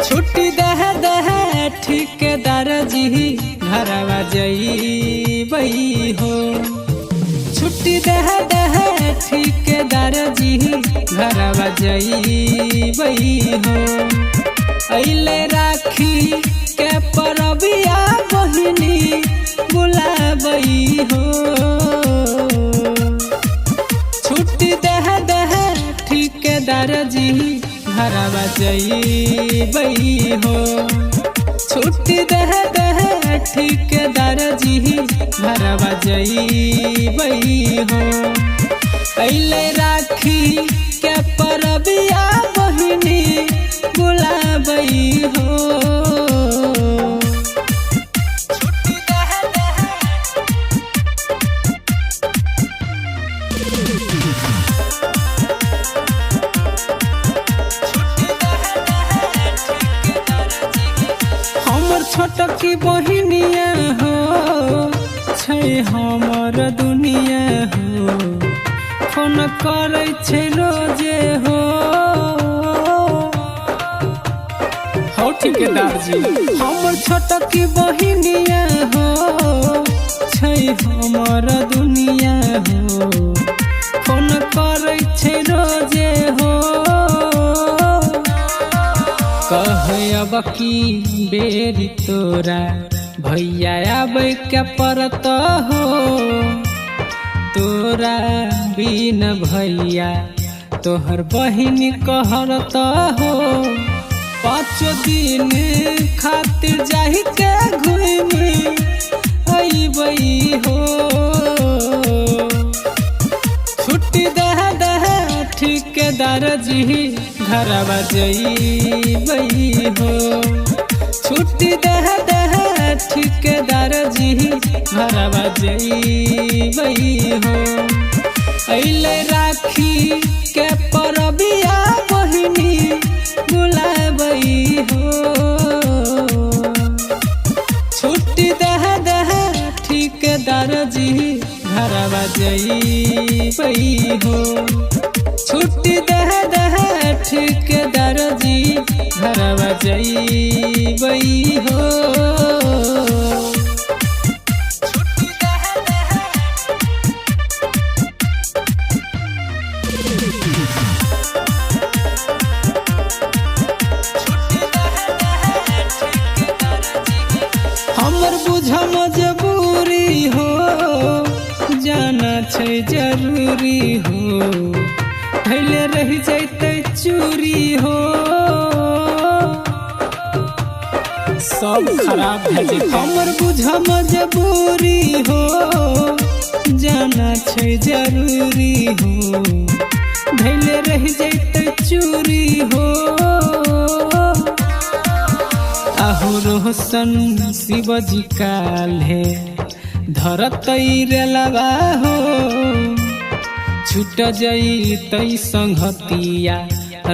छुट्टी दह दह ठेकेदार जी घरवा जईबई हो। छुट्टी दह दह ठेकेदार जी घरवा जईबई हो। अइले राखी के परबिया बहिनी बुलाबई हो। छुट्टी दह दह ठेकेदार जी घरवा जईबई हो। छुट्टी दह दह ठेकेदार जी घरवा जईबई हो। अइले राखी के परबिया बहिनी बुलाबई हो। छुट्टी दह दह हमर छोटकी बहिनिया हो, छै हमर दुनिया हो। फोन करै छै रोजे हो। हौ ठेकेदार जी। हमर छोटकी बहिनिया हो, छै हमर दुनिया हो। फोन करै छै रोजे हो। कहै अब की बेरी तोरा भैया आबै के परत हो। तोरा बिन भैया तोहर बहिन कहरत हो। पाँचो दिन खातिर जाहि के घूमि अइबई हो। छुट्टी दह दह ठेकेदार जी घरवा जईबई हो। छुट्टी दह दह ठेकेदार जी घरवा जईबई हो। अइले राखी के परबिया बहिनी बुलाबई हो। छुट्टी दह दह ठेकेदार जी घरवा जईबई हो। छुट्टी दह दह ठेकेदार जी घरवा जईबई हो। छुट्टी दह दह हमर बुझ मजबूरी हो, जाना छै जरूरी हो। धैले रह जैतै चूरी हो। सब खराब भए जेतै। हमर बुझ मजबूरी हो, जाना छै जरूरी हो। धैले रह जैतै चूरी हो। आहो रोशन शिवजी काल्हे धरतै रेलवा हो। छूट जैतै संगतिया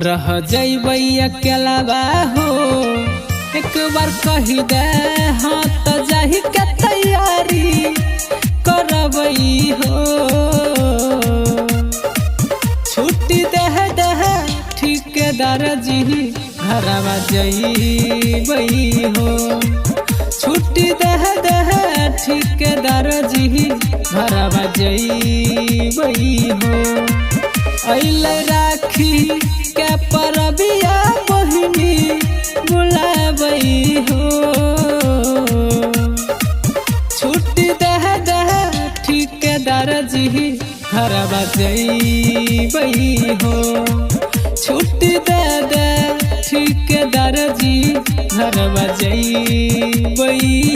रह जैबै अकेलावा हो। एक बार कही दे हाँ त जाहि के तैयारी करबई हो। छुट्टी दह दह ठेकेदार जी घरवा जईबई हो। छुट्टी दह दह ठेकेदार जी घरवा जईबई हो। अइले राखी के परबिया बहिनी बुलाबई हो। छुट्टी दह दह ठेकेदार जी घरवा जईबई हो। छुट्टी दे दे ठेकेदार जी घरवा जईबई।